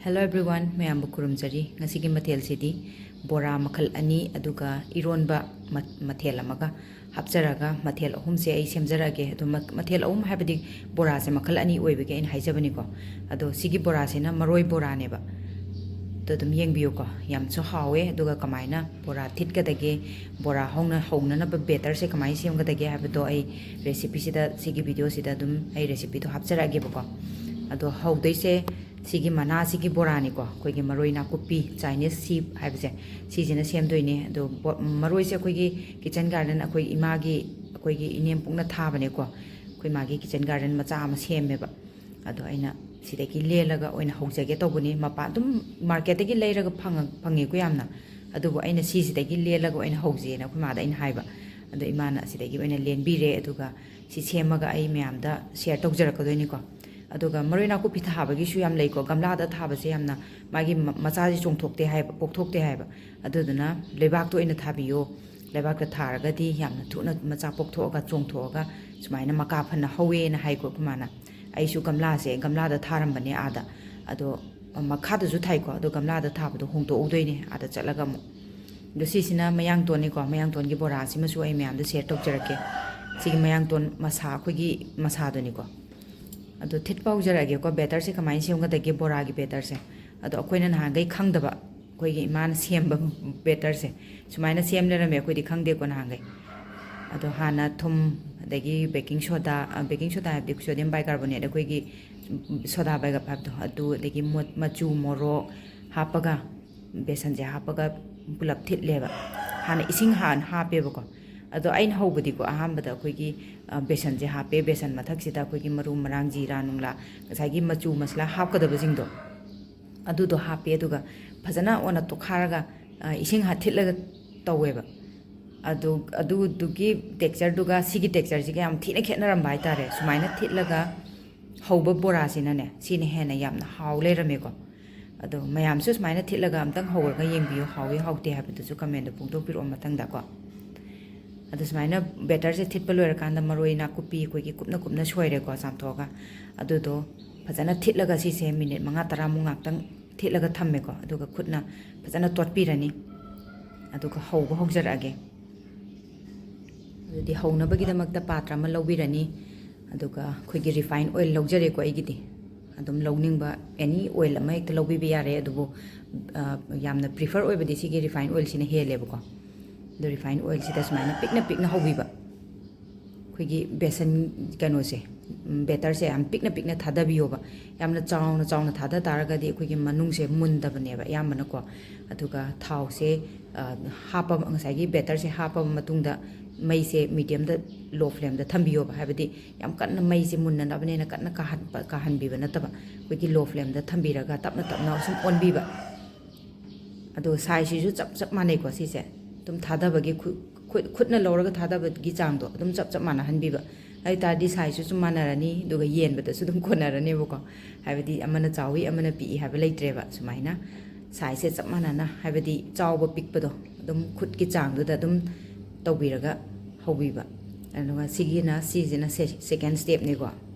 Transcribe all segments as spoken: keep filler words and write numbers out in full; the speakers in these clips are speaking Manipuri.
Hello everyone, ꯃꯌꯥꯝꯕꯨ ꯈꯨꯔꯨꯝꯖꯔꯤ꯫ ꯉꯁꯤꯒꯤ ꯃꯊꯦꯜꯁꯤꯗꯤ ꯕꯣꯔꯥ ꯃꯈꯜ ꯑꯅꯤ, ꯑꯗꯨꯒ ꯏꯔꯣꯟꯕ ꯃ-, ꯃꯊꯦꯜ ꯑꯃꯒ ꯍꯥꯞꯆꯔꯒ ꯃꯊꯦꯜ ꯑꯍꯨꯝꯁꯦ ꯑꯩ ꯁꯦꯝꯖꯔꯛꯑꯒꯦ꯫ ꯑꯗꯣ ꯃ-, ꯃꯊꯦꯜ ꯑꯍꯨꯝ ꯍꯥꯏꯕꯗꯤ ꯕꯣꯔꯥꯁꯦ ꯃꯈꯜ ꯑꯅꯤ ꯑꯣꯏꯕꯒꯤ ꯑꯩꯅ ꯍꯥꯏꯖꯕꯅꯤꯀꯣ꯫ ꯑꯗꯣ ꯁꯤꯒꯤ ꯕꯣꯔꯥꯁꯤꯅ ꯃꯔꯣꯏ ꯕꯣꯔꯥꯅꯦꯕ꯫ ꯑꯗꯣ ꯑꯗꯨꯝ ꯌꯦꯡꯕꯤꯌꯨꯀꯣ, ꯌꯥꯝꯁꯨ ꯍꯥꯎꯋꯦ꯫ ꯑꯗꯨꯒ ꯀꯃꯥꯏꯅ ꯕꯣꯔꯥ ꯊꯤꯠꯀꯗꯒꯦ, ꯕꯣꯔꯥ ꯍꯧꯅ-, ꯍꯧꯅꯅꯕ batterꯁꯦ ꯀꯃꯥꯏꯅ ꯁꯦꯝꯒꯗꯒꯦ ꯍꯥꯏꯕꯗꯣ ꯑꯩ recipeꯁꯤꯗ, ꯁꯤꯒꯤ videoꯁꯤꯗ ꯑꯗꯨꯝ ꯑꯩ recipeꯗꯣ ꯍꯥꯞꯆꯔꯛꯑꯒꯦꯕꯀꯣ꯫ ꯑꯗꯣ ꯍꯧꯗꯣꯏꯁꯦ ꯁꯤꯒꯤ ꯃꯅꯥꯁꯤꯒꯤ ꯕꯣꯔꯥꯅꯤꯀꯣ, ꯑꯩꯈꯣꯏꯒꯤ ꯃꯔꯣꯏ ꯅꯥꯀꯨꯞꯄꯤ, Chinese ꯁꯤꯞ ꯍꯥꯏꯕꯁꯦ, ꯁꯤꯁꯤꯅ ꯁꯦꯝꯗꯣꯏꯅꯦ꯫ ꯑꯗꯣ ꯕꯣ-, ꯃꯔꯣꯏꯁꯦ ꯑꯩꯈꯣꯏꯒꯤ kitchen garden, ꯑꯩꯈꯣꯏ ꯏꯃꯥꯒꯤ, ꯑꯩꯈꯣꯏꯒꯤ ꯏꯅꯦꯝꯄꯣꯛꯅ ꯊꯥꯕꯅꯦꯀꯣ, ꯑꯩꯈꯣꯏ ꯃꯥꯒꯤ kitchen garden ꯃꯆꯥ ꯑꯃ ꯁꯦꯝꯃꯦꯕ꯫ ꯑꯗꯣ ꯑꯩꯅ ꯁꯤꯗꯒꯤ ꯂꯦꯜꯂꯒ ꯑꯣꯏꯅ ꯍꯧꯖꯒꯦ ꯇꯧꯕꯅꯤ꯫ ꯃꯄꯥꯟ ꯑꯗꯨꯝ marketꯇꯒꯤ ꯂꯩꯔꯒ ꯐꯪꯉ-, ꯐꯪꯉꯦꯀꯣ ꯌꯥꯝꯅ, ꯑꯗꯨꯕꯨ ꯑꯩꯅ ꯁꯤꯁꯤꯗꯒꯤ ꯂꯦꯜꯂꯒ ꯑꯣꯏꯅ ꯍꯧꯖꯦꯅ ꯑꯩꯈꯣꯏ ꯃꯥꯗ ꯑꯩꯅ ꯍꯥꯏꯕ꯫ ꯑꯗꯣ ꯏꯃꯥꯅ ꯑꯁꯤꯗꯒꯤ ꯑꯣꯏꯅ ꯂꯦꯟꯕꯤꯔꯦ, ꯑꯗꯨꯒ ꯁꯤ ꯁꯦꯝꯃꯒ ꯑꯩ ꯃꯌꯥꯝꯗ share ꯇꯧꯖꯔꯛꯀꯗꯣꯏꯅꯤꯀꯣ꯫ ꯑꯗꯨꯒ ꯃꯔꯣꯏ ꯅꯥꯀꯨꯞꯄꯤ ꯊꯥꯕꯒꯤꯁꯨ ꯌꯥꯝ ꯂꯩꯀꯣ, ꯒꯝꯂꯥꯗ ꯊꯥꯕꯁꯦ ꯌꯥꯝꯅ ꯃꯥꯒꯤ ꯃ-, ꯃꯆꯥꯁꯦ ꯆꯣꯡꯊꯣꯛꯇꯦ ꯍꯥꯏꯕ, ꯄꯣꯛꯊꯣꯛꯇꯦ ꯍꯥꯏꯕ꯫ ꯑꯗꯨꯗꯨꯅ ꯂꯩꯕꯥꯛꯇ ꯑꯣꯏꯅ ꯊꯥꯕꯤꯌꯣ, ꯂꯩꯕꯥꯛꯇ ꯊꯥꯔꯒꯗꯤ ꯌꯥꯝꯅ ꯊꯨꯅ ꯃꯆꯥ ꯄꯣꯛꯊꯣꯛꯑꯒ, ꯆꯣꯡꯊꯣꯛꯑꯒ ꯁꯨꯃꯥꯏꯅ ꯃꯀꯥ ꯐꯅ ꯍꯧꯋꯦꯅ ꯍꯥꯏꯀꯣ ꯑꯩꯈꯣꯏ ꯃꯥꯅ꯫ ꯑꯩꯁꯨ ꯒꯝꯂꯥꯁꯦ, ꯒꯝꯂꯥꯗ ꯊꯥꯔꯝꯕꯅꯦ ꯑꯥꯗ, ꯑꯗꯣ ꯃꯈꯥꯗꯁꯨ ꯊꯥꯏꯀꯣ, ꯑꯗꯣ ꯒꯝꯂꯥꯗ ꯊꯥꯕꯗꯣ ꯍꯣꯡꯗꯣꯛꯎꯗꯣꯏꯅꯦ ꯑꯥꯗ ꯆꯠꯂꯒ ꯑꯃꯨꯛ꯫ ꯑꯗꯣ ꯁꯤꯁꯤꯅ ꯃꯌꯥꯡꯇꯣꯟꯅꯤꯀꯣ, ꯃꯌꯥꯡꯇꯣꯟꯒꯤ ꯕꯣꯔꯥꯁꯤꯃꯁꯨ ꯑꯩ ꯃꯌꯥꯝꯗ share ꯇꯧꯖꯔꯛꯀꯦ꯫ ꯁꯤꯒꯤ ꯃꯌꯥꯡꯇꯣꯟ ꯃꯁꯥ, ꯑꯩꯈꯣꯏꯒꯤ ꯃꯁꯥꯗꯨꯅꯤꯀꯣ꯫ ꯑꯗꯣ ꯊꯤꯠꯄ ꯍꯧꯖꯔꯛꯑꯒꯦꯀꯣ, batterꯁꯦ ꯀꯃꯥꯏꯅ ꯁꯦꯝꯒꯗꯒꯦ, ꯕꯣꯔꯥꯒꯤ batterꯁꯦ꯫ ꯑꯗꯣ ꯑꯩꯈꯣꯏꯅ ꯅꯍꯥꯟꯈꯩ ꯈꯪꯗꯕ, ꯑꯩꯈꯣꯏꯒꯤ ꯏꯃꯥꯅ ꯁꯦꯝꯕ batterꯁꯦ ꯁꯨꯃꯥꯏꯅ ꯁꯦꯝ ꯂꯩꯔꯝꯃꯦ, ꯑꯩꯈꯣꯏꯗꯤ ꯈꯪꯗꯦꯀꯣ ꯅꯍꯥꯟꯈꯩ꯫ ꯑꯗꯣ ꯍꯥꯟꯅ ꯊꯨꯝ, ꯑꯗꯒꯤ baking soda, ꯑ, baking soda ꯍꯥꯏꯕꯗꯤ sodium bicarbonate, ꯑꯩꯈꯣꯏꯒꯤ soda bicarb ꯍꯥꯏꯕꯗꯣ, ꯑꯗꯨ, ꯑꯗꯒꯤ ꯃꯣ-, ꯃꯆꯨ, ꯃꯣꯔꯣꯛ ꯍꯥꯞꯄꯒ, ꯕꯦꯁꯟꯁꯦ ꯍꯥꯞꯄꯒ ꯄꯨꯂꯞ ꯊꯤꯠꯂꯦꯕ꯫ ꯍꯥꯟꯅ ꯏꯁꯤꯡ ꯍꯥꯟꯅ ꯍꯥꯞꯄꯦꯕꯀꯣ꯫ ꯑꯗꯣ ꯑꯩꯅ ꯍꯧꯕꯗꯤꯀꯣ, ꯑꯍꯥꯟꯕꯗ ꯑꯩꯈꯣꯏꯒꯤ, ꯑ, ꯕꯦꯁꯟꯁꯦ ꯍꯥꯞꯄꯦ, ꯕꯦꯁꯟ ꯃꯊꯛꯁꯤꯗ ꯑꯩꯈꯣꯏꯒꯤ ꯃꯔꯨ ꯃꯔꯥꯡ, ꯖꯤꯔꯥ ꯅꯨꯡꯂꯥ, ꯉꯁꯥꯏꯒꯤ ꯃꯆꯨ ꯃꯁꯂꯥ ꯍꯥꯞꯀꯗꯕꯁꯤꯡꯗꯣ, ꯑꯗꯨꯗꯣ ꯍꯥꯞꯄꯦ꯫ ꯑꯗꯨꯒ ꯐꯖꯅ ꯑꯣꯟꯅ ꯇꯣꯈꯥꯏꯔꯒ, ꯑ, ꯏꯁꯤꯡ ꯍꯥ-, ꯊꯤꯠꯂꯒ ꯇꯧꯋꯦꯕ꯫ ꯑꯗꯨ, ꯑꯗꯨꯗꯨꯒꯤ textureꯗꯨꯒ ꯁꯤꯒꯤ textureꯁꯤꯒ ꯌꯥꯝ ꯊꯤꯅ ꯈꯦꯠꯅꯔꯝꯕ ꯍꯥꯏꯇꯥꯔꯦ꯫ ꯁꯨꯃꯥꯏꯅ ꯊꯤꯠꯂꯒ ꯍꯧꯕ ꯕꯣꯔꯥꯁꯤꯅꯅꯦ, ꯁꯤꯅ ꯍꯦꯟꯅ ꯌꯥꯝꯅ ꯍꯥꯎ ꯂꯩꯔꯝꯃꯦꯀꯣ꯫ ꯑꯗꯣ ꯃꯌꯥꯝꯁꯨ ꯁꯨꯃꯥꯏꯅ ꯊꯤꯠꯂꯒ ꯑꯝꯇꯪ ꯍꯧꯔꯒ ꯌꯦꯡꯕꯤꯌꯨ, ꯍꯥꯎꯋꯤ ꯍꯥꯎꯇꯦ ꯍꯥꯏꯕꯗꯨꯁꯨ commentꯗ ꯐꯣꯡꯗꯣꯛꯄꯤꯔꯛꯑꯣ ꯃꯊꯪꯗꯀꯣ꯫ ꯑꯗꯣ ꯁꯨꯃꯥꯏꯅ batterꯁꯦ ꯊꯤꯠꯄ ꯂꯣꯏꯔꯀꯥꯟꯗ ꯃꯔꯣꯏ ꯅꯥꯀꯨꯞꯄꯤ ꯑꯩꯈꯣꯏꯒꯤ ꯀꯨꯞꯅ ꯀꯨꯞꯅ ꯁꯣꯏꯔꯦꯀꯣ, ꯆꯥꯝꯊꯣꯛꯑꯒ꯫ ꯑꯗꯨꯗꯣ ꯐꯖꯅ ꯊꯤꯠꯂꯒ ꯁꯤꯁꯦ ꯃꯤꯅꯤꯠ ꯃꯉꯥ ꯇꯔꯥꯃꯨꯛ ꯉꯥꯛꯇꯪ ꯊꯤꯠꯂꯒ ꯊꯝꯃꯦꯀꯣ꯫ ꯑꯗꯨꯒ ꯈꯨꯠꯅ ꯐꯖꯅ ꯇꯣꯠꯄꯤꯔꯅꯤ꯫ ꯑꯗꯨꯒ ꯍꯧꯕ ꯍꯧꯖꯔꯛꯑꯒꯦ꯫ ꯑꯗꯨꯗꯤ ꯍꯧꯅꯕꯒꯤꯗꯃꯛꯇ ꯄꯥꯇ꯭ꯔ ꯑꯃ ꯂꯧꯕꯤꯔꯅꯤ꯫ ꯑꯗꯨꯒ ꯑꯩꯈꯣꯏꯒꯤ ꯔꯤꯐꯥꯏꯟ ꯑꯣꯏꯜ ꯂꯧꯖꯔꯦꯀꯣ ꯑꯩꯒꯤꯗꯤ꯫ ꯑꯗꯨꯝ ꯂꯧꯅꯤꯡꯕ ꯑꯦꯅꯤ ꯑꯣꯏꯜ ꯑꯃ ꯍꯦꯛꯇ ꯂꯧꯕꯤꯕ ꯌꯥꯔꯦ, ꯑꯗꯨꯕꯨ, ꯑ, ꯌꯥꯝꯅ ꯄ꯭ꯔꯤꯐꯔ ꯑꯣꯏꯕꯗꯤ ꯁꯤꯒꯤ ꯔꯤꯐꯥꯏꯟ ꯑꯣꯏꯜꯁꯤꯅ ꯍꯦꯜꯂꯦꯕꯀꯣ꯫ ꯑꯗꯣ ꯔꯤꯐꯥꯏꯟ ꯑꯣꯏꯜꯁꯤꯗ ꯁꯨꯃꯥꯏꯅ ꯄꯤꯛꯅ ꯄꯤꯛꯅ ꯍꯧꯕꯤꯕ꯫ ꯑꯩꯈꯣꯏꯒꯤ ꯕꯦꯁꯟ ꯀꯩꯅꯣꯁꯦ, ꯎꯝ, ꯕꯦꯇꯔꯁꯦ ꯌꯥꯝ ꯄꯤꯛꯅ ꯄꯤꯛꯅ ꯊꯥꯗꯕꯤꯌꯣꯕ꯫ ꯌꯥꯝꯅ ꯆꯥꯎꯅ ꯆꯥꯎꯅ ꯊꯥꯗ ꯇꯥꯔꯒꯗꯤ ꯑꯩꯈꯣꯏꯒꯤ ꯃꯅꯨꯡꯁꯦ ꯃꯨꯟꯗꯕꯅꯦꯕ ꯑꯌꯥꯝꯕꯅꯀꯣ꯫ ꯑꯗꯨꯒ ꯊꯥꯎꯁꯦ, ꯑ, ꯍꯥꯞꯄ, ꯉꯁꯥꯏꯒꯤ ꯕꯦꯇꯔꯁꯦ ꯍꯥꯞꯄꯕ ꯃꯇꯨꯡꯗ ꯃꯩꯁꯦ ꯃꯤꯗꯤꯌꯝꯗ, ꯂꯣ ꯐ꯭ꯂꯦꯝꯗ ꯊꯝꯕꯤꯌꯣꯕ꯫ ꯍꯥꯏꯕꯗꯤ ꯌꯥꯝ ꯀꯟꯅ ꯃꯩꯁꯦ ꯃꯨꯟꯅꯅꯕꯅꯦꯅ ꯀꯟꯅ ꯀꯥꯍꯟꯕ, ꯀꯥꯍꯟꯕꯤꯕ ꯅꯠꯇꯕ, ꯑꯩꯈꯣꯏꯒꯤ ꯂꯣ ꯐ꯭ꯂꯦꯝꯗ ꯊꯝꯕꯤꯔꯒ ꯇꯞꯅ ꯇꯞꯅ ꯁꯨꯝ ꯑꯣꯟꯕꯤꯕ꯫ ꯑꯗꯣ ꯁꯥꯏꯖꯁꯤꯁꯨ ꯆꯞ ꯆꯞ ꯃꯥꯟꯅꯩꯀꯣ ꯁꯤꯁꯦ꯫ ꯑꯗꯨꯝ ꯊꯥꯗꯕꯒꯤ ꯈꯨ-, ꯈꯨꯠ-, ꯈꯨꯠꯅ ꯂꯧꯔꯒ ꯊꯥꯗꯕꯒꯤ ꯆꯥꯡꯗꯣ ꯑꯗꯨꯝ ꯆꯞ ꯆꯞ ꯃꯥꯟꯅꯍꯟꯕꯤꯕ꯫ ꯑꯗꯨ ꯑꯣꯏ ꯇꯥꯔꯗꯤ ꯁꯥꯏꯖꯁꯨ ꯁꯨꯝ ꯃꯥꯟꯅꯔꯅꯤ, ꯑꯗꯨꯒ ꯌꯦꯟꯕꯗꯁꯨ ꯑꯗꯨꯝ ꯀꯣꯟꯅꯔꯅꯦꯕꯀꯣ꯫ ꯍꯥꯏꯕꯗꯤ ꯑꯃꯅ ꯆꯥꯎꯏ, ꯑꯃꯅ ꯄꯤꯛꯏ ꯍꯥꯏꯕ ꯂꯩꯇ꯭ꯔꯦꯕ꯫ ꯁꯨꯃꯥꯏꯅ ꯁꯥꯏꯖꯁꯦ ꯆꯞ ꯃꯥꯟꯅꯅ, ꯍꯥꯏꯕꯗꯤ ꯆꯥꯎꯕ ꯄꯤꯛꯄꯗꯣ ꯑꯗꯨꯝ ꯈꯨꯠꯀꯤ ꯆꯥꯡꯗꯨꯗ ꯑꯗꯨꯝ ꯇꯧꯕꯤꯔꯒ ꯍꯧꯕꯤꯕ꯫ ꯑꯗꯨꯒ ꯁꯤꯒꯤꯅ, ꯁꯤꯁꯤꯅ ꯁꯦ-, ꯁꯦꯀꯦꯟ ꯁ꯭ꯇꯦꯞꯅꯤꯀꯣ꯫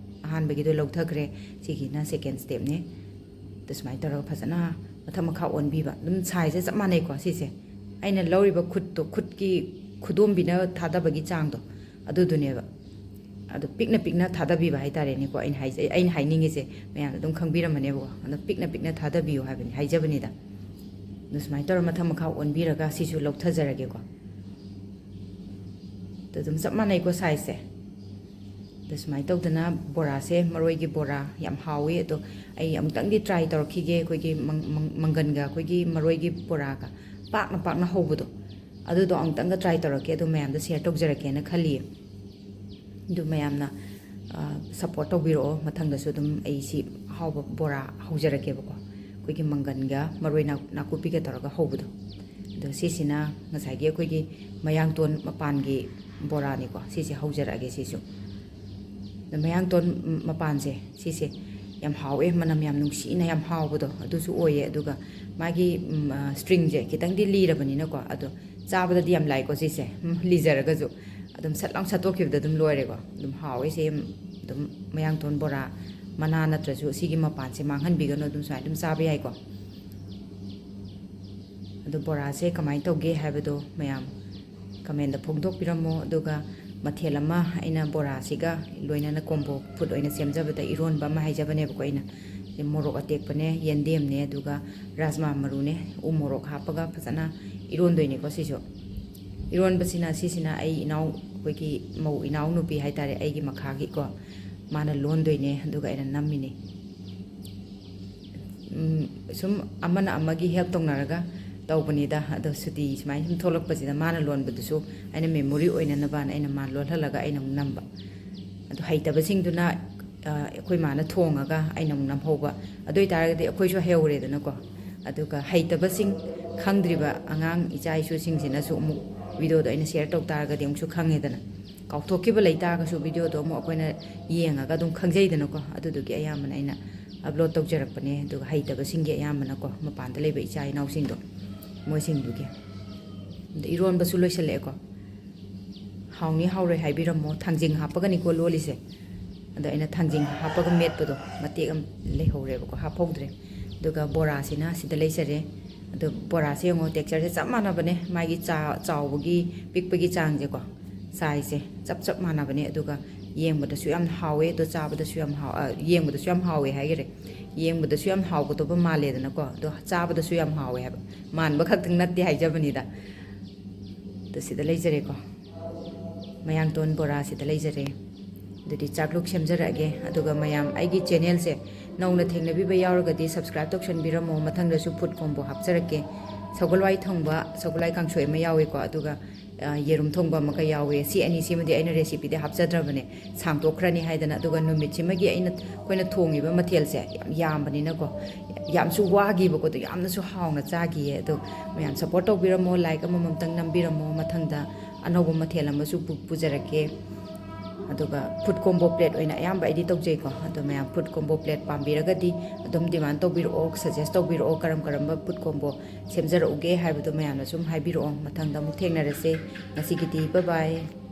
ꯑꯍꯥꯟꯕꯒꯤꯗꯣ ꯂꯧꯊꯈ꯭ꯔꯦ, ꯁꯤꯒꯤꯅ ꯁꯦꯀꯦꯟ ꯁ꯭ꯇꯦꯞꯅꯤ꯫ ꯑꯗꯨ ꯁꯨꯃꯥꯏꯅ ꯇꯧꯔꯒ ꯐꯖꯅ ꯃꯊꯛ ꯃꯈꯥ ꯑꯣꯟꯕꯤꯕ꯫ ꯑꯗꯨꯝ ꯁꯥꯏꯖꯁꯦ ꯆꯞ ꯃꯥꯟꯅꯩꯀꯣ ꯁꯤꯁꯦ꯫ ꯑꯩꯅ ꯂꯧꯔꯤꯕ ꯈꯨꯠꯇꯣ, ꯈꯨꯠꯀꯤ ꯈꯨꯗꯣꯝꯕꯤꯅ ꯊꯥꯗꯕꯒꯤ ꯆꯥꯡꯗꯣ ꯑꯗꯨꯗꯨꯅꯦꯕ꯫ ꯑꯗꯨ ꯄꯤꯛꯅ ꯄꯤꯛꯅ ꯊꯥꯗꯕꯤꯕ ꯍꯥꯏꯇꯥꯔꯦꯅꯦꯀꯣ꯫ ꯑꯩꯅ ꯍꯥꯏꯖ-, ꯑꯩꯅ ꯍꯥꯏꯅꯤꯡꯉꯤꯁꯦ ꯃꯌꯥꯝꯅ ꯑꯗꯨꯝ ꯈꯪꯕꯤꯔꯝꯃꯅꯦꯕꯀꯣ꯫ ꯑꯗꯣ ꯄꯤꯛꯅ ꯄꯤꯛꯅ ꯊꯥꯗꯕꯤꯌꯨ ꯍꯥꯏꯕꯅꯤ, ꯍꯥꯏꯖꯕꯅꯤꯗ꯫ ꯑꯗꯨ ꯁꯨꯃꯥꯏꯅ ꯇꯧꯔ ꯃꯊꯛ ꯃꯈꯥ ꯑꯣꯟꯕꯤꯔꯒ ꯁꯤꯁꯨ ꯂꯧꯊꯖꯔꯒꯦꯀꯣ꯫ ꯑꯗꯨ ꯑꯗꯨꯝ ꯆꯞ ꯃꯥꯟꯅꯩꯀꯣ ꯁꯥꯏꯖꯁꯦ꯫ ꯑꯗꯣ ꯁꯨꯃꯥꯏꯅ ꯇꯧꯗꯅ ꯕꯣꯔꯥꯁꯦ, ꯃꯔꯣꯏꯒꯤ ꯕꯣꯔꯥ ꯌꯥꯝ ꯍꯥꯎꯋꯤ꯫ ꯑꯗꯣ ꯑꯩ ꯑꯃꯨꯛꯇꯪꯗꯤ ꯇ꯭ꯔꯥꯏ ꯇꯧꯔꯛꯈꯤꯒꯦ, ꯑꯩꯈꯣꯏꯒꯤ ꯃꯪ-, ꯃꯪ-, ꯃꯪꯒꯟꯒ ꯑꯩꯈꯣꯏꯒꯤ ꯃꯔꯣꯏꯒꯤ ꯕꯣꯔꯥꯒ ꯄꯥꯛꯅ ꯄꯥꯛꯅ ꯍꯧꯕꯗꯣ, ꯑꯗꯨꯗꯣ ꯑꯃꯨꯛꯇꯪꯒ ꯇ꯭ꯔꯥꯏ ꯇꯧꯔꯛꯀꯦ꯫ ꯑꯗꯣ ꯃꯌꯥꯝꯗ ꯁꯤꯌꯔ ꯇꯧꯖꯔꯛꯀꯦꯅ ꯈꯜꯂꯤꯌꯦ꯫ ꯑꯗꯨ ꯃꯌꯥꯝꯅ, ꯑ, ꯁꯞꯄꯣꯔꯠ ꯇꯧꯕꯤꯔꯛꯑꯣ꯫ ꯃꯊꯪꯗꯁꯨ ꯑꯗꯨꯝ ꯑꯩ ꯁꯤ ꯑꯍꯥꯎꯕ ꯕꯣꯔꯥ ꯍꯧꯖꯔꯛꯀꯦꯕꯀꯣ, ꯑꯩꯈꯣꯏꯒꯤ ꯃꯪꯒꯟꯒ ꯃꯔꯣꯏ ꯅꯥ-, ꯅꯥꯀꯨꯞꯄꯤꯒ ꯇꯧꯔꯒ ꯍꯧꯕꯗꯣ꯫ ꯑꯗꯣ ꯁꯤꯁꯤꯅ ꯉꯁꯥꯏꯒꯤ ꯑꯩꯈꯣꯏꯒꯤ ꯃꯌꯥꯡꯇꯣꯟ ꯃꯄꯥꯟꯒꯤ ꯕꯣꯔꯥꯅꯤꯀꯣ꯫ ꯁꯤꯁꯦ ꯍꯧꯖꯔꯛꯑꯒꯦ ꯁꯤꯁꯨ꯫ ꯑꯗꯣ ꯃꯌꯥꯡꯇꯣꯟ ꯃꯄꯥꯟꯁꯦ ꯁꯤꯁꯦ ꯌꯥꯝ ꯍꯥꯎꯋꯦ, ꯃꯅꯝ ꯌꯥꯝ ꯅꯨꯡꯁꯤꯅ ꯌꯥꯝ ꯍꯥꯎꯕꯗꯣ ꯑꯗꯨꯁꯨ ꯑꯣꯏꯌꯦ꯫ ꯑꯗꯨꯒ ꯃꯥꯒꯤ, ꯎꯝ, ꯑ, ꯁ꯭ꯇ꯭ꯔꯤꯡꯁꯦ ꯈꯤꯇꯪꯗꯤ ꯂꯤꯔꯕꯅꯤꯅꯀꯣ, ꯑꯗꯣ ꯆꯥꯕꯗꯗꯤ ꯌꯥꯝ ꯂꯥꯏꯀꯣ ꯁꯤꯁꯦ, ꯎꯝ, ꯂꯤꯖꯔꯒꯁꯨ꯫ ꯑꯗꯨꯝ ꯁꯠ ꯂꯥꯎ ꯁꯠꯇꯣꯛꯈꯤꯕꯗ ꯑꯗꯨꯝ ꯂꯣꯏꯔꯦꯀꯣ꯫ ꯑꯗꯨꯝ ꯍꯥꯎꯋꯦ ꯁꯤ꯫ ꯑꯗꯨꯝ ꯃꯌꯥꯡꯇꯣꯟ ꯕꯣꯔꯥ ꯃꯅꯥ ꯅꯠꯇ꯭ꯔꯁꯨ ꯁꯤꯒꯤ ꯃꯄꯥꯟꯁꯦ ꯃꯥꯡꯍꯟꯕꯤꯒꯅꯨ, ꯑꯗꯨꯝ ꯁꯨꯃꯥꯏꯅ ꯑꯗꯨꯝ ꯆꯥꯕ ꯌꯥꯏꯀꯣ꯫ ꯑꯗꯣ ꯕꯣꯔꯥꯁꯦ ꯀꯃꯥꯏꯅ ꯇꯧꯒꯦ ꯍꯥꯏꯕꯗꯣ ꯃꯌꯥꯝ comment ꯐꯣꯡꯗꯣꯛꯄꯤꯔꯝꯃꯣ꯫ ꯑꯗꯨꯒ ꯃꯊꯦꯜ ꯑꯃ ꯑꯩꯅ ꯕꯣꯔꯥꯁꯤꯒ ꯂꯣꯏꯅꯅ combo food ꯑꯣꯏꯅ ꯁꯦꯝꯖꯕꯗ ꯏꯔꯣꯟꯕ ꯑꯃ ꯍꯥꯏꯖꯕꯅꯦꯕꯀꯣ ꯑꯩꯅ꯫ ꯁꯤ ꯃꯣꯔꯣꯛ ꯑꯇꯦꯛꯄꯅꯦ, ꯌꯦꯟꯗꯦꯝꯅꯦ, ꯑꯗꯨꯒ ꯔꯥꯖꯃꯥ ꯃꯔꯨꯅꯦ, ꯎ ꯃꯣꯔꯣꯛ ꯍꯥꯞꯄꯒ ꯐꯖꯅ ꯏꯔꯣꯟꯗꯣꯏꯅꯦꯀꯣ ꯁꯤꯁꯨ꯫ ꯏꯔꯣꯟꯕꯁꯤꯅ, ꯁꯤꯁꯤꯅ ꯑꯩ ꯏꯅꯥꯎ, ꯑꯩꯈꯣꯏꯒꯤ ꯃꯧ ꯏꯅꯥꯎ ꯅꯨꯄꯤ ꯍꯥꯏꯇꯥꯔꯦ, ꯑꯩꯒꯤ ꯃꯈꯥꯒꯤꯀꯣ, ꯃꯥꯅ ꯂꯣꯟꯗꯣꯏꯅꯦ, ꯑꯗꯨꯒ ꯑꯩꯅ ꯅꯝꯃꯤꯅꯦ꯫ ꯎꯝ, ꯁꯨꯝ ꯑꯃꯅ ꯑꯃꯒꯤ help ꯇꯧꯅꯔꯒ ꯇꯧꯕꯅꯤꯗ꯫ ꯑꯗꯣ ꯁꯨꯇꯤ ꯁꯨꯃꯥꯏꯅ ꯁꯨꯝ ꯊꯣꯛꯂꯛꯄꯁꯤꯗ ꯃꯥꯅ ꯂꯣꯟꯕꯗꯨꯁꯨ ꯑꯩꯅ memory ꯑꯣꯏꯅꯅꯕꯅ ꯑꯩꯅ ꯃꯥ ꯂꯣꯜꯍꯜꯂꯒ ꯑꯩꯅ ꯑꯃꯨꯛ ꯅꯝꯕ꯫ ꯑꯗꯣ ꯍꯩꯇꯕꯁꯤꯡꯗꯨꯅ, ꯑ, ꯑꯩꯈꯣꯏ ꯃꯥꯅ ꯊꯣꯡꯉꯒ ꯑꯩꯅ ꯑꯃꯨꯛ ꯅꯝꯍꯧꯕ꯫ ꯑꯗꯨ ꯑꯣꯏꯇꯥꯔꯒꯗꯤ ꯑꯩꯈꯣꯏꯁꯨ ꯍꯩꯍꯧꯔꯦꯗꯅꯀꯣ꯫ ꯑꯗꯨꯒ ꯍꯩꯇꯕꯁꯤꯡ, ꯈꯪꯗ꯭ꯔꯤꯕ ꯑꯉꯥꯡ ꯏꯆꯥ ꯏꯁꯨꯁꯤꯡꯁꯤꯅꯁꯨ ꯑꯃꯨꯛ videoꯗꯣ ꯑꯩꯅ share ꯇꯧ ꯇꯥꯔꯒꯗꯤ ꯑꯃꯨꯛꯁꯨ ꯈꯪꯉꯦꯗꯅ꯫ ꯀꯥꯎꯊꯣꯛꯈꯤꯕ ꯂꯩꯇꯥꯔꯒꯁꯨ videoꯗꯣ ꯑꯃꯨꯛ ꯑꯩꯈꯣꯏꯅ ꯌꯦꯡꯉꯒ ꯑꯗꯨꯝ ꯈꯪꯖꯩꯗꯅꯀꯣ꯫ ꯑꯗꯨꯗꯨꯒꯤ ꯑꯌꯥꯝꯕꯅ ꯑꯩꯅ upload ꯇꯧꯖꯔꯛꯄꯅꯦ꯫ ꯑꯗꯨꯒ ꯍꯩꯇꯕꯁꯤꯡꯒꯤ ꯑꯌꯥꯝꯕꯅꯀꯣ, ꯃꯄꯥꯟꯗ ꯂꯩꯕ ꯏꯆꯥ ꯏꯅꯥꯎꯁꯤꯡꯗꯣ, ꯃꯣꯏꯁꯤꯡꯗꯨꯒꯤ꯫ ꯑꯗ ꯏꯔꯣꯟꯕꯁꯨ ꯂꯣꯏꯁꯤꯜꯂꯛꯑꯦꯀꯣ꯫ ꯍꯥꯎꯅꯤ ꯍꯥꯎꯔꯣꯏ ꯍꯥꯏꯕꯤꯔꯝꯃꯣ꯫ ꯊꯥꯡꯖꯤꯡ ꯍꯥꯞꯄꯒꯅꯤꯀꯣ ꯂꯣꯜꯂꯤꯁꯦ꯫ ꯑꯗꯣ ꯑꯩꯅ ꯊꯥꯡꯖꯤꯡ ꯍꯥꯞꯄꯒ ꯃꯦꯠꯄꯗꯣ ꯃꯇꯦꯛ ꯑꯃ ꯂꯩꯍꯧꯔꯦꯕꯀꯣ, ꯍꯥꯞꯍꯧꯗ꯭ꯔꯦ꯫ ꯑꯗꯨꯒ ꯕꯣꯔꯥꯁꯤꯅ ꯁꯤꯗ ꯂꯩꯖꯔꯦ꯫ ꯑꯗꯣ ꯕꯣꯔꯥꯁꯦ ꯌꯦꯡꯉꯣ, textureꯁꯦ ꯆꯞ ꯃꯥꯟꯅꯕꯅꯦ, ꯃꯥꯒꯤ ꯆꯥ-, ꯆꯥꯎꯕꯒꯤ ꯄꯤꯛꯄꯒꯤ ꯆꯥꯡꯁꯦꯀꯣ, sizeꯁꯦ ꯆꯞ ꯆꯞ ꯃꯥꯟꯅꯕꯅꯦ꯫ ꯑꯗꯨꯒ ꯌꯦꯡꯕꯗꯁꯨ ꯌꯥꯝ ꯍꯥꯎꯋꯦ, ꯑꯗꯣ ꯆꯥꯕꯗꯁꯨ ꯌꯥꯝ ꯍꯥꯎ-, ꯑ, ꯌꯦꯡꯕꯗꯁꯨ ꯌꯥꯝ ꯍꯥꯎꯋꯦ ꯍꯥꯏꯈꯔꯦ꯫ ꯌꯦꯡꯕꯗꯁꯨ ꯌꯥꯝ ꯍꯥꯎꯒꯗꯧꯕ ꯃꯥꯜꯂꯦꯗꯅꯀꯣ, ꯑꯗꯣ ꯆꯥꯕꯗꯁꯨ ꯌꯥꯝ ꯍꯥꯎꯋꯦ ꯍꯥꯏꯕ꯫ ꯃꯥꯟꯕ ꯈꯛꯇꯪ ꯅꯠꯇꯦ ꯍꯥꯏꯖꯕꯅꯤꯗ꯫ ꯑꯗꯣ ꯁꯤꯗ ꯂꯩꯖꯔꯦꯀꯣ꯫ ꯃꯌꯥꯡꯇꯣꯟ ꯕꯣꯔꯥ ꯁꯤꯗ ꯂꯩꯖꯔꯦ꯫ ꯑꯗꯨꯗꯤ ꯆꯥꯛꯂꯨꯛ ꯁꯦꯝꯖꯔꯛꯑꯒꯦ꯫ ꯑꯗꯨꯒ ꯃꯌꯥꯝ ꯑꯩꯒꯤ channelꯁꯦ ꯅꯧꯅ ꯊꯦꯡꯅꯕꯤꯕ ꯌꯥꯎꯔꯒꯗꯤ subscribe ꯇꯧꯁꯟꯕꯤꯔꯝꯃꯣ꯫ ꯃꯊꯪꯗꯁꯨ food combo ꯍꯥꯞꯆꯔꯛꯀꯦ꯫ ꯁꯒꯣꯜꯋꯥꯏ ꯊꯣꯡꯕ, ꯁꯒꯣꯜꯋꯥꯏ ꯀꯥꯡꯁꯣꯏ ꯑꯃ ꯌꯥꯎꯋꯦꯀꯣ꯫ ꯑꯗꯨꯒ, ꯑ, ꯌꯦꯔꯨꯝ ꯊꯣꯡꯕ ꯑꯃꯒ ꯌꯥꯎꯋꯦ꯫ ꯁꯤ ꯑꯅꯤꯁꯤꯃꯗꯤ ꯑꯩꯅ recipeꯗꯤ ꯍꯥꯞꯆꯗ꯭ꯔꯕꯅꯦ, ꯁꯥꯡꯗꯣꯛꯈ꯭ꯔꯅꯤ ꯍꯥꯏꯗꯅ꯫ ꯑꯗꯨꯒ ꯅꯨꯃꯤꯠꯁꯤꯃꯒꯤ ꯑꯩꯅ, ꯑꯩꯈꯣꯏꯅ ꯊꯣꯡꯉꯤꯕ ꯃꯊꯦꯜꯁꯦ ꯌꯥꯝ ꯌꯥꯝꯕꯅꯤꯅꯀꯣ, ꯌꯥꯝꯁꯨ ꯋꯥꯈꯤꯕꯀꯣ, ꯑꯗꯣ ꯌꯥꯝꯅꯁꯨ ꯍꯥꯎꯅ ꯆꯥꯈꯤꯌꯦ꯫ ꯑꯗꯣ ꯃꯌꯥꯝ support ꯇꯧꯕꯤꯔꯝꯃꯣ, like ꯑꯃꯃꯝꯇꯪ ꯅꯝꯕꯤꯔꯝꯃꯣ꯫ ꯃꯊꯪꯗ ꯑꯅꯧꯕ ꯃꯊꯦꯜ ꯑꯃꯁꯨ ꯄꯨ-, ꯄꯨꯖꯔꯛꯀꯦ꯫ ꯑꯗꯨꯒ food combo plate ꯑꯣꯏꯅ ꯑꯌꯥꯝꯕ ꯑꯩꯗꯤ ꯇꯧꯖꯩꯀꯣ꯫ ꯑꯗꯣ ꯃꯌꯥꯝ food combo plate ꯄꯥꯝꯕꯤꯔꯒꯗꯤ ꯑꯗꯨꯝ demand ꯇꯧꯕꯤꯔꯛꯑꯣ, suggest ꯇꯧꯕꯤꯔꯛꯑꯣ, ꯀꯔꯝ ꯀꯔꯝꯕ food combo ꯁꯦꯝꯖꯔꯛꯎꯒꯦ ꯍꯥꯏꯕꯗꯣ ꯃꯌꯥꯝꯅ ꯁꯨꯝ ꯍꯥꯏꯕꯤꯔꯛꯑꯣ꯫ ꯃꯊꯪꯗ ꯑꯃꯨꯛ ꯊꯦꯡꯅꯔꯁꯦ꯫ ꯉꯁꯤꯒꯤꯗꯤ bye bye꯫